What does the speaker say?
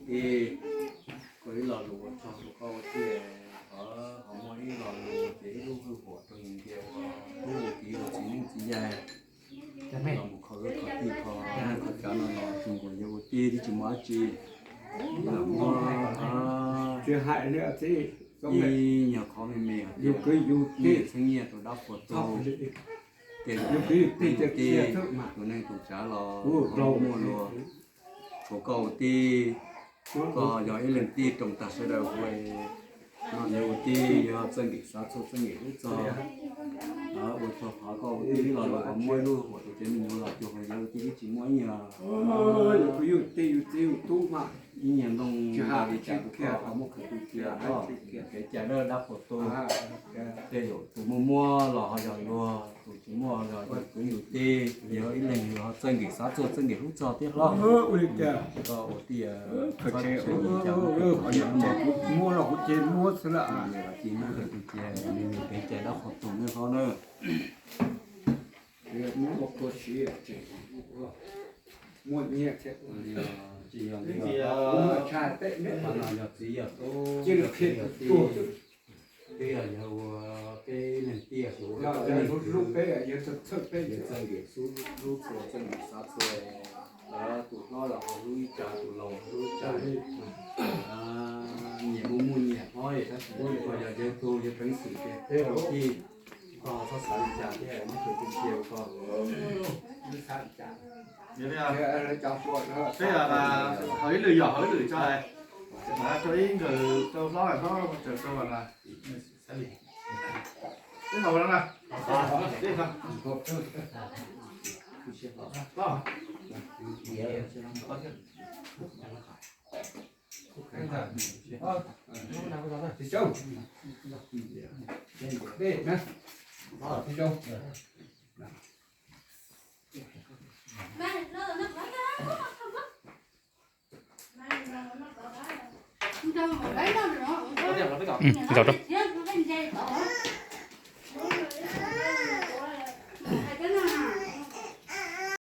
Ib, koj ib lo lus ua tsaug rau koj ua tiag, qhov ho muaj ib lo lus ces ib lub hwj huam rau yus tias ua tub ua kiv ua txiv neej txiv yaig, los mus kho lub kho tij kho neej kho tsav no los tsuas nkaus yawg ua tij twb tsis muaj dab tsi. Ib los muab ib nyuag qhov me me hais tias nyiaj txheeb nyiaj rau dab qhuas tus, ces yog yus tij tus neej tus tsav los muaj luag. Tsuas koj ua tij, koj yog ib leeg tij roos tag sawv daws ua, yog ua tij yog txawj nkim xav txuag txawj nkim hlub txog. Ua txog qhov koj ua tij los los muaj ib lub hauv tus tsev me nyuam los cuag yog ua tij twb tsis muaj ib nyuag, ib nyuag ntoo li cas rau koj muab khwv tu cia, kev cai dab dab qhuas tus, tej zaum tus muaj muab los ho yog luag, tus tsis muaj los yog kwv yus tij, yog ib leeg yus ho txawj nkim xav txuag txawj nkim hlub txog thiab hlob. Koj ua tij txhob txwv li cas, muab los kuv ces muab xwb lawm, ces muab khwv tu cia, yog kev cai dab qhuas tus nej hlob na. Tsis yog li, no yog txiv yog tub, yog txiv yog tij, twb yog yog ua peb leeg tiag, ua peb leeg tiag, yog txawj nkim xav txuag, txawj nkim xav txuag, tus hlob los ho hlub ib tsa, tus laus hlub ib tsa. Nyias muaj muaj nyias hlob, tab sis yog yawg tug yawg peev xwm ces peb ua tij, koj txhob xav li cas thiab, muab khwv tu cia rau koj. Peb hauv ib lwm yom, hauv ib lwm tso, rau ib nkawm rau hlob hlob tsaws rau. Peb hauv no na, peb hauv. Zaum rau.